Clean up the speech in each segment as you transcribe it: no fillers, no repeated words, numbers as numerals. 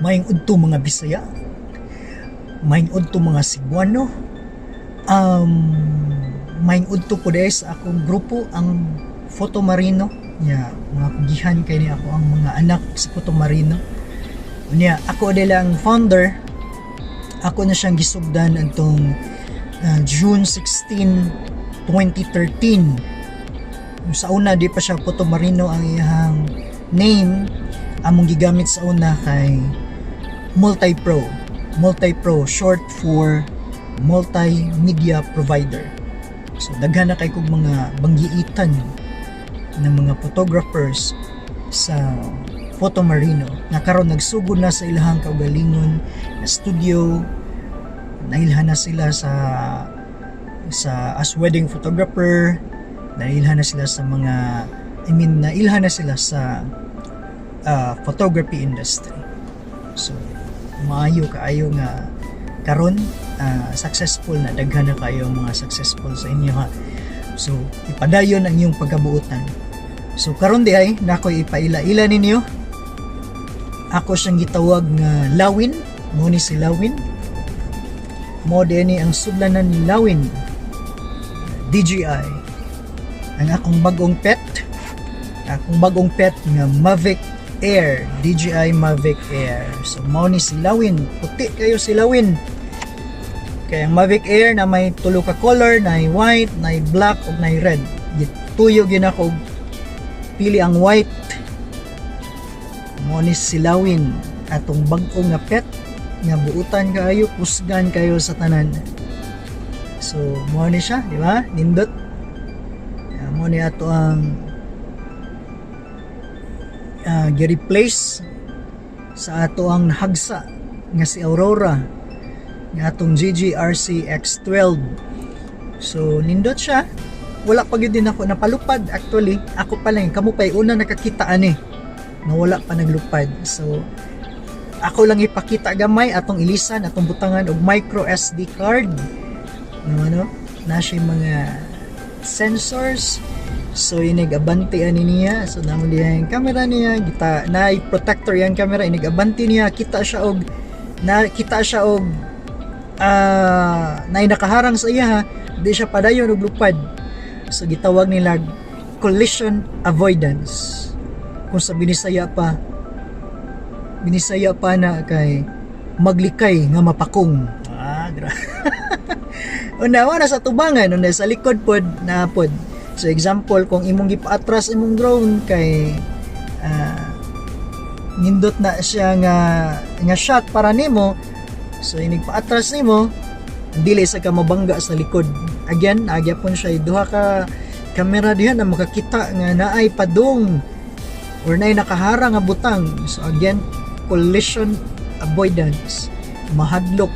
Maayong udto, mga Bisaya. Maayong udto, mga Cebuano. Maayong udto po diay sa akong grupo, ang Photo Marino. Nya, mga kugihan kay ni ako ang mga anak sa Photo Marino. Nya, ako nila ang founder. Ako na siyang gisugdan atong June 16, 2013. Sa una, di pa siya Photo Marino ang iyang name. Among gigamit sa una kay Multi-Pro. Multi-Pro, short for Multimedia Provider. So, daghan na kay kog mga banggiitan ng mga photographers sa Photo Marino nga karon nagsugod na sa ilahang kaugalingon na studio, nailhan na sila sa as wedding photographer, nailhan na sila sa mga, I mean, nailhan na sila sa photography industry. So maayo kaayo nga karon successful na, daghan na kayo mga successful sa inyo ha. So ipadayon ang inyong pagkabuotan. So karon di ay nako ipaila-ila ninyo ako siyang gitawag nga Lawin. Mo ni si Lawin. Mo ni ang sudlanan ni Lawin, DJI, ang akong bagong pet, akong bagong pet nga Mavic Air, DJI Mavic Air. So mao ni si Lawin. Puti kayo si Lawin. Kay ang Mavic Air na may tulo ka color, na white, na black ug na red. Gituyo gyud ako og pili ang white. Mo ni si Lawin, atong bag-o nga pet nga buutan kaayo, kusgan kayo sa tanan. So mo ni siya, di ba? Nindot. Mo ni ato ang gi-replace sa ato ang nahagsa nga si Aurora nga atong GGRC X12. So nindot siya. Wala pa gyud din ako napalupad actually. Ako pa lang, kamo pa'y una nakakita ani na wala pa naglupad. So ako lang ipakita gamay atong ilisan, atong butangan og micro SD card, no? Ano na siya, mga sensors. So inig abante ani niya. So namo diha yung camera niya, kita na protector yang camera. Inig abante niya, kita siya og na kita siya og naay nakaharang sa iya ha, di siya padayon og lupad. So gitawag nila collision avoidance. Kung sa Binisaya pa, Binisaya pa na kay maglikay nga mapakong. Ah, gra. Una na sa tubangan, una sa likod pod na pod. So example, kung imong gipaatras imong drone kay nindot na siya nga shot para nimo. So inig paatras nimo, dili sa ka mabangga sa likod. Again, agya pon siya duha ka kamera diha na makakita nga naay padung or naay nakaharang nga butang. So again, collision avoidance, mahadlok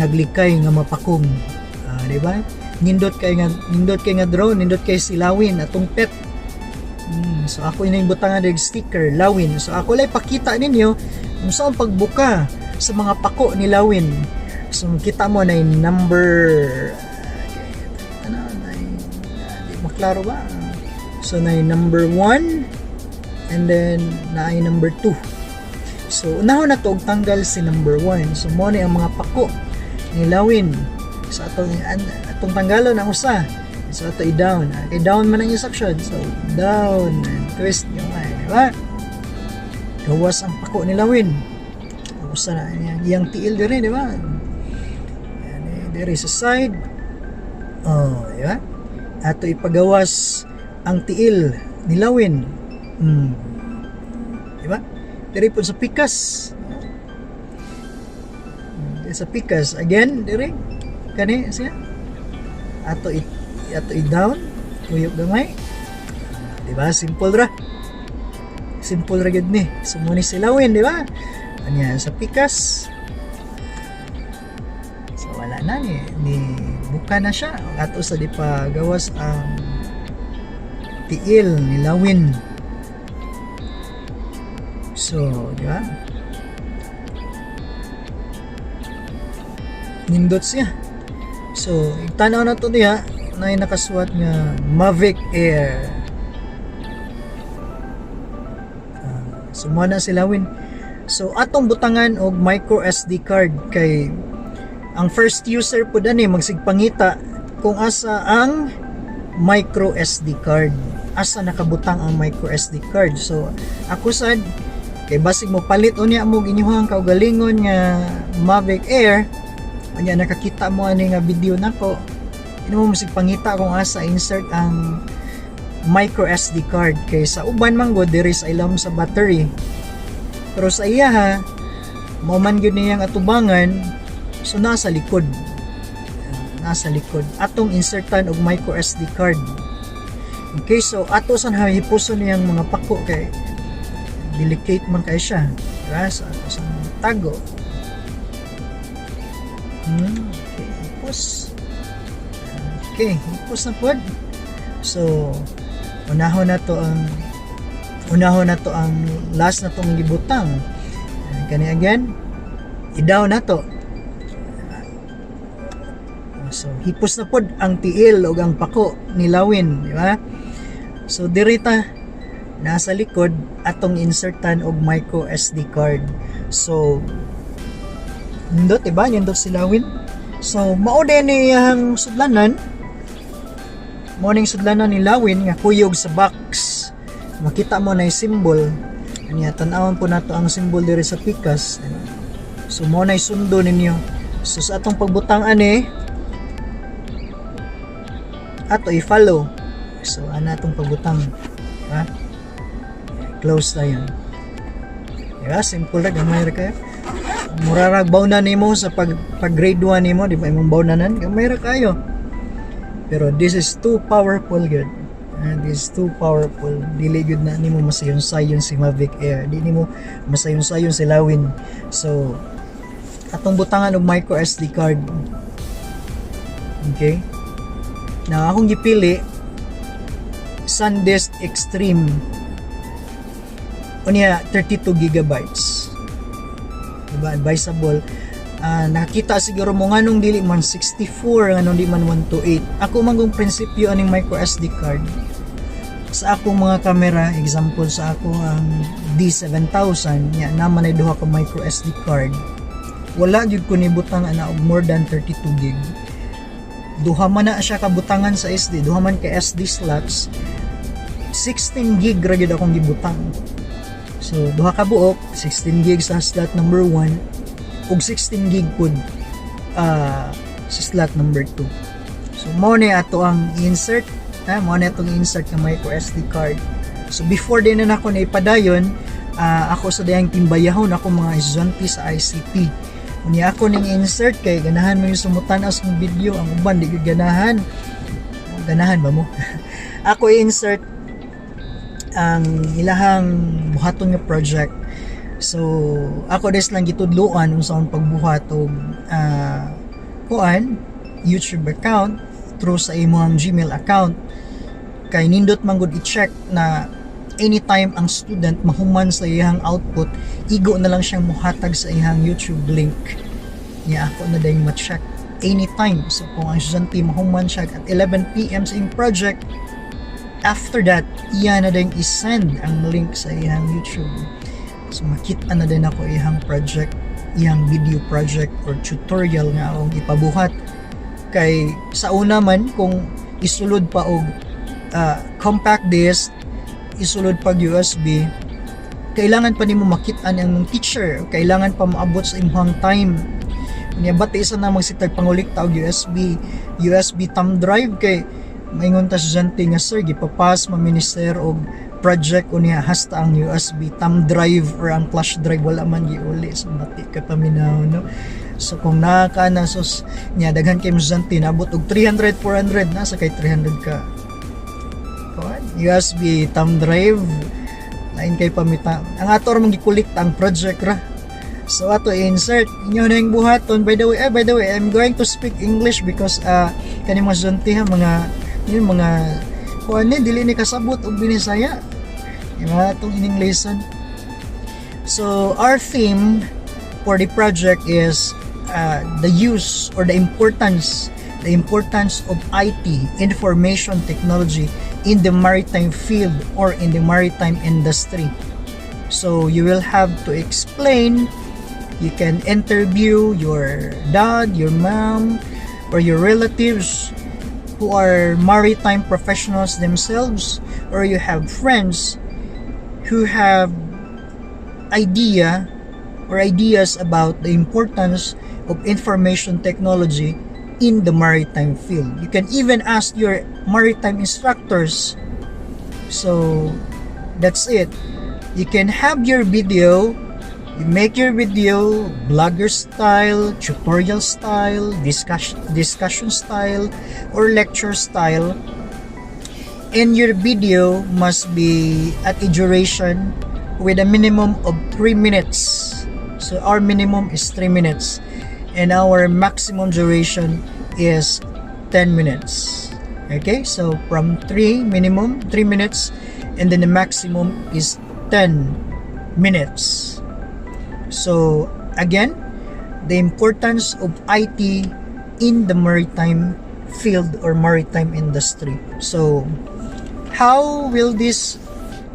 naglikay nga mapakong. Ah, di ba? Nindot kay nga drone, nindot kay silawin atong pet. So ako ini butangan og sticker Lawin. So ako lang pakita ninyo kung saan pagbuka sa mga pako ni Lawin. So kita mo na yung number, okay, ano na, di maklaro ba? So na yung number 1 and then na ay number 2. So unahon na to og tanggal si number 1. So mo ni ang mga pako ni Lawin. So atong tanggalon ang usa. So ato i-down. Okay, down man ang instruction. So down and twist gamay, di ba? Gawas ang pako ni Lawin. Ang usa na iyang, iyang tiil diri, di ba? Yan, eh, diri sa side. Oh, di ba? Ato ipagawas ang tiil ni Lawin. Di ba? Diri po sa pikas. Diri sa pikas again diri kani siya. Ato i-down, tuyok gamay. Di ba? Simple ra. Simple ra gyud ni. So mo ni silawin, di ba? Anya sa pikas. So wala na ni ni buka na siya. Ato sa di pa gawas ang tiil ni Lawin. So, di ba? Nindot siya. So, tanaw na to diha na nakasuwat nga Mavic Air. So, mo na si Lawin. So atong butangan og micro SD card kay ang first user pud ani magsigpangita kung asa ang micro SD card, asa nakabutang ang micro SD card. So ako sad, kay basig mo palit unya mo inyuhang kaugalingon nga Mavic Air, unya nakakita mo ani nga video nako, ino mo masigpangita kung asa insert ang micro SD card, kay sa uban man gud diri sa ilawom sa battery, pero sa iya ha, mao man gyud niyang atubangan, so nasa likod, nasa likod. Atong insertan og micro SD card. Okay, so ato san hipuson niyang mga pako kay delicate man kay siya, diba? So ato san tago. Okay, hipos. Okay, hipos na pod. So unahon na to ang last na tong gibutang. Kani again, i-down na to. So hipos na pod ang tiil ug ang pako nilawin, di ba? So diri ta nasa likod, atong insertan og micro SD card. So nindot, diba? Nindot silawin. So mao din ni iyang sudlanan, mao ning sudlanan ni Lawin nga kuyog sa box. Makita mo na yung symbol niya. Tan-awan po nato ang symbol diri sa pikas. So mo na sundo ninyo. So sa atong pagbutang ani, ato i-follow. So ana atong pagbutang, ha, close na yun, diba? Simple ra, gamay ra kayo. Mura rag bawna nimo sa pag grade 1 nimo, di ba, imong bawnanan, gamay ra kayo. Pero this is too powerful gud. And this is too powerful. Dili gyud na nimo masayon-sayon si Mavic Air. Di nimo masayon-sayon si Lawin. So atong butangan og micro SD card. Okay? Now akong gipili SanDisk Extreme. Unya 32 gigabytes. Diba? Advisable. Nakita siguro mo nganong dili man 64, nganong di man 128. Ako man kung prinsipyo aning micro SD card sa akong mga kamera, example sa ako ang D7000 nya naman ay duha ka micro SD card, wala gyud ko nibutang ana og more than 32 gig. Duha man na siya kabutangan sa SD, duha man ka SD slots, 16 gig ra gyud akong gibutang. So duha ka buok, 16 gig sa slot number 1 ug 16 gig pud sa slot number 2. So mo ni ato ang insert, ha, mo ni atong insert nga micro SD card. So before din na nako na ipadayon, ako sa dayang timbayahon ako mga estudyante sa ICT. Unya ako ning insert kay ganahan mo yung sumutan-aw ng video, ang uban di gyud ganahan. Ganahan ba mo? Ako i-insert ang ilahang buhaton nga project. So, ako des lang gitudloan unsaon pagbuhat og kuan, YouTube account through sa imong Gmail account. Kay nindot man gud i-check na anytime ang student mahuman sa iyang output, igo na lang siyang muhatag sa iyang YouTube link. Niya ako na dayong ma-check anytime. So kung ang estudyante mahuman siya at 11 p.m. sa iyang project, after that, iya na dayong i-send ang link sa iyang YouTube. So makita na din ako iyang project, iyang video project or tutorial nga akong ipabuhat. Kay sa una man kung isulod pa og compact disc, isulod pag USB, kailangan pa nimo makita ang teacher, kailangan pa maabot sa imong time. Unya bati isa na magsitag pangulikta og USB thumb drive kay maingon ta estudyante nga, "Sir, gipapas man minister og project, unya hasta ang USB thumb drive or ang flash drive wala man giuli." So bati ka paminaw, no? So kung naa ka na sos nya daghan kay estudyante, naabot og 300, 400, nasa kay 300 ka kuan USB thumb drive, lain kay pamita. Ang ato ra man gikulikta ang project ra. So ato i-insert inyo na yung buhaton. By the way, I'm going to speak English because kani mga estudyante ha, mga yun mga kuan ni dili ni kasabot og Binisaya. Yung mga atong ining lesson. So our theme for the project is the use or the importance of IT, information technology, in the maritime field or in the maritime industry. So you will have to explain. You can interview your dad, your mom, or your relatives who are maritime professionals themselves, or you have friends who have idea or ideas about the importance of information technology in the maritime field. You can even ask your maritime instructors. So that's it. You can have your video, you make your video blogger style, tutorial style, discussion style, or lecture style. And your video must be at a duration with a minimum of 3 minutes. So our minimum is 3 minutes and our maximum duration is 10 minutes. Okay, so from 3 minimum, 3 minutes, and then the maximum is 10 minutes. So again, the importance of IT in the maritime field or maritime industry. So how will this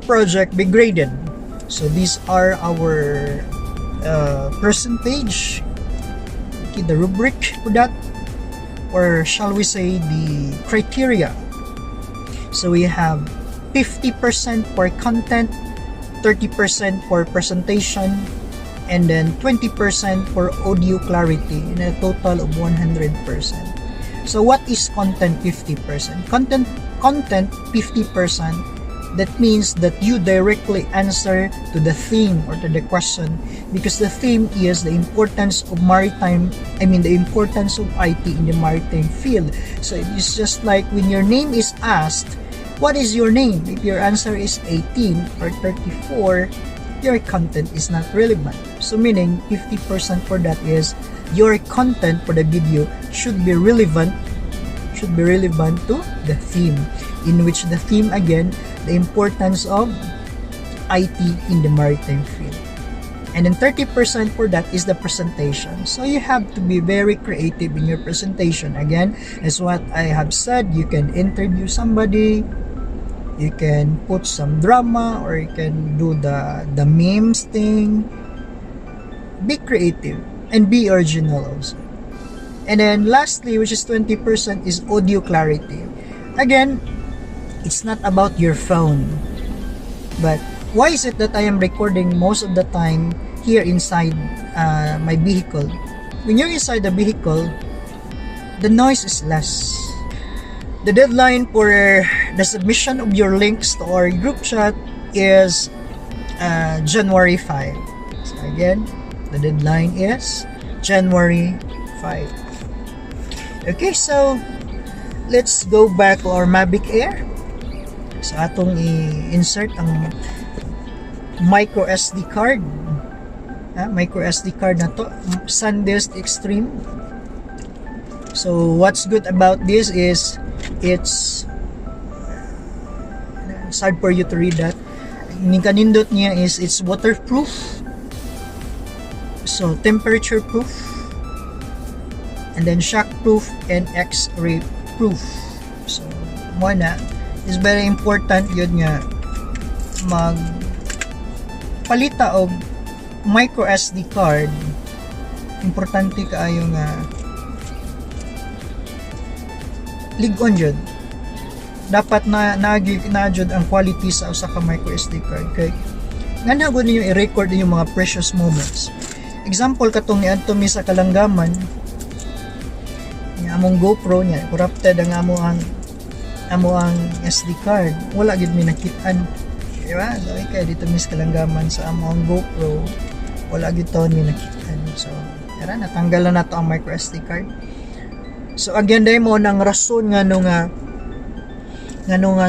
project be graded? So these are our percentage, okay, the rubric for that, or shall we say the criteria. So we have 50% for content, 30% for presentation, and then 20% for audio clarity, in a total of 100%. So what is content 50%? Content 50%, that means that you directly answer to the theme or to the question, because the theme is the importance of maritime, I mean, the importance of IT in the maritime field. So it's just like when your name is asked, "What is your name?" If your answer is 18 or 34, your content is not relevant. So meaning 50% for that is your content for the video should be relevant to the theme, in which the theme again, the importance of IT in the maritime field. And then 30% for that is the presentation. So you have to be very creative in your presentation. Again, as what I have said, you can interview somebody, you can put some drama, or you can do the memes thing. Be creative and be original also. And then lastly, which is 20%, is audio clarity. Again, it's not about your phone. But why is it that I am recording most of the time here inside my vehicle? When you're inside the vehicle, the noise is less. The deadline for the submission of your links to our group chat is January 5. So again, the deadline is January 5. Okay, so let's go back to our Mavic Air. So atong i-insert ang micro SD card. Ah, micro SD card na to, SanDisk Extreme. So what's good about this is it's hard for you to read that. Ang kanindot niya is it's waterproof. So temperature proof, and then shock proof and X-ray proof. So mao na is very important yun nga mag palita og micro SD card. Importante kaayo nga lig-on jud, dapat na na jud ang quality sa usa ka micro SD card kay nganha gud ninyo i-record inyong mga precious moments. Example, katong niadto mi sa Kalanggaman nga among GoPro niya corrupted ang amo ang SD card, wala gid mi nakit-an, di ba? So kay didto mi sa Kalanggaman sa amo ang GoPro, wala gid taon mi nakit-an. So tara, natanggal na nato ang micro SD card. So again, dahil mao nang rason ngano nga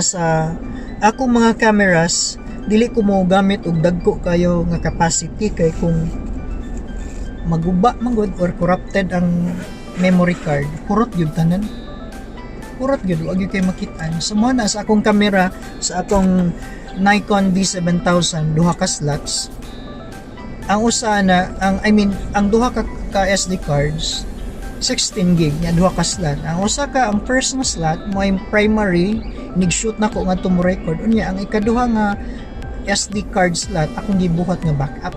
sa akong mga cameras dili ko mo gamit og dagko kayo nga capacity, kay kung maguba man gud or corrupted ang memory card, kurot gyud tanan, kurot gyud, wa gyud kay makitaan. So mo na sa akong kamera, sa akong Nikon D7000, duha ka slots ang usa na ang, I mean, ang duha ka SD cards, 16 gig nya duha ka slot. Ang usa ka, ang first nga slot mo yung primary, nig-shoot na ko nga mo record. Unya ang ikaduha nga SD card slot akong gibuhat nga backup.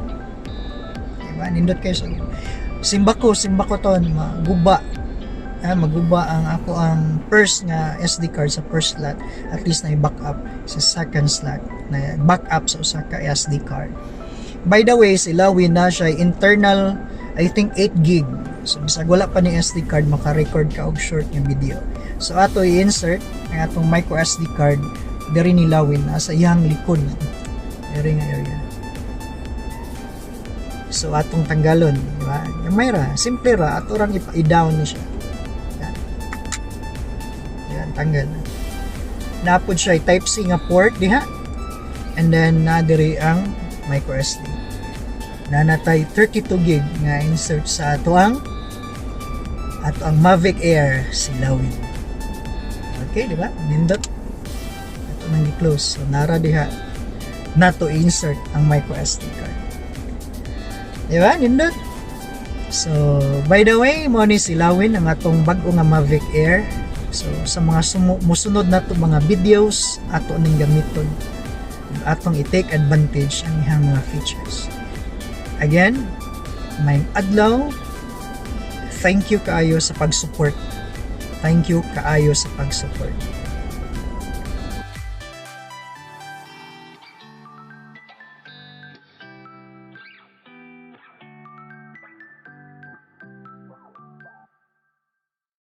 Diba? Nindot kayo sa simbako ton maguba. Ah, maguba ang ako ang first nga SD card sa first slot. At least na backup sa second slot, na backup sa usa ka SD card. By the way, si Lawin na siya internal, I think 8 gig. So bisag wala pa ni SD card, maka-record ka og short nga video. So ato i-insert ang atong micro SD card diri ni Lawin, nasa iyang likod diri nga area. So atong tanggalon, di ba? Gamay ra, simple ra, ato rang i-down ni siya. Yan. Yan, tanggal. Napod siya type C nga port diha. And then na diri ang micro SD. Nanatay 32 gig nga insert sa ato ang Mavic Air si Lawin. Okay, di ba? Nindot. Ato nang gi-close. So nara diha nato insert ang micro SD card. Di ba? Nindot. So, by the way, mo ni si Lawin ang atong bag-o nga Mavic Air. So, sa mga musunod nato mga videos, ato ning gamiton. Atong i-take advantage ang iyang mga features. Again, maayong adlaw. Thank you kaayo sa pag-support. Thank you kaayo sa pag-support.